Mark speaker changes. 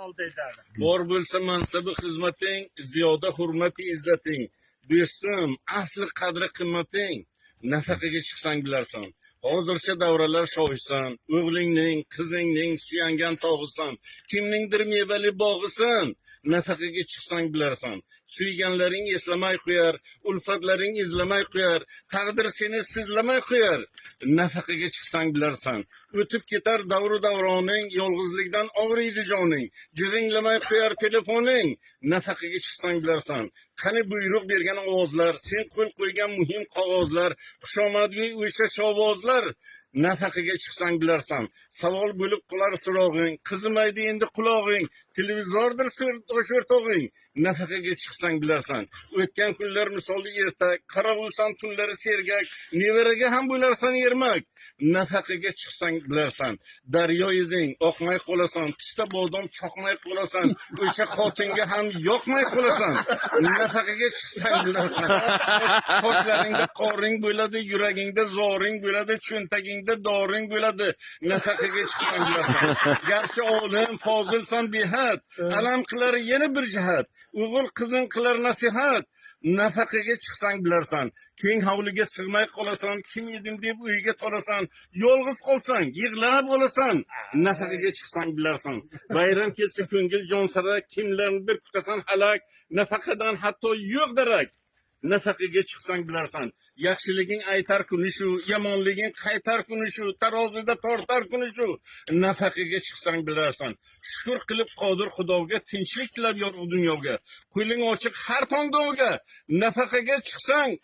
Speaker 1: oldi aytadi.
Speaker 2: Bor bo'lsa mansabi xizmating, ziyoda hurmati izzating. Do'stim, asli qadri qimmating. Nafaqaga chiqsang bilarsan. Hozircha davralar shohisan, o'g'lingning, qizingning suyangan tog'isan, kimningdir mevali bog'isan. Nafaqaga chiqsang bilarsan. Suyganlaring eslamay qo'yar, ulfatlaring izlamay qo'yar, taqdir seni sizlamay qo'yar. Nafaqaga chiqsang bilarsan. O'tib ketar davru davroning, yolg'izlikdan og'riydi joning. Jiringlamay qo'yar telefoning. Nafaqaga chiqsang bilarsan. Qani buyruq bergan ovozlar, sen qo'l qo'ygan muhim qog'ozlar, xushomadgo'y o'sha shovvozlar. Nafaqaga chiqsang bilarsan. Savol bo'lib qolar so'rog'ing, qizimaydi endi qulog'ing, televizordir sirdosh o'rtog'ing. Nafaqaga chiqsang bilarsan. O'tgan kunlar misoli ertak, qarovulsan tunlari sergak, nevaraga ham bo'larsan ermak. Nafaqaga chiqsang bilarsan. Daryo eding, oqmay qolasan, pista bodom choqmay qolasan, o'sha xotinga ham yoqmay qolasan. Nafaqaga chiqsang bilarsan. Sochlaringda qoring bo'ladi, yuragingda zoring bo'ladi, cho'ntagingda doring bo'ladi. Nafaqaga chiqsang bilarsan. Garchi olim, fozilsan behad, alam qilar yana bir jihat. O'g'il qizing qilar nasihat. Nafaqaga chiqsang bilarsan. Keng hovliga sig'may qolasan, kim edim deb uyga tolasan, yolg'iz qolsang yig'lab olasan. Nafaqaga chiqsang bilarsan. Bayram kelsa ko'ngil jonsarak, kimlarnidir kutasan halak, nafaqadan hatto yo'q darak. Nafaqaga chiqsang bilarsan. Yaxshiliging aytar kuni shu, yomonliging qaytar kuni shu, tarozida tortar kuni shu. Nafaqaga chiqsang bilarsan. Shukur qilib qodir Xudoga, tinchlik tilab yorug' dunyoga. Qo'ling ochiq har tongda unga. Nafaqaga chiqsang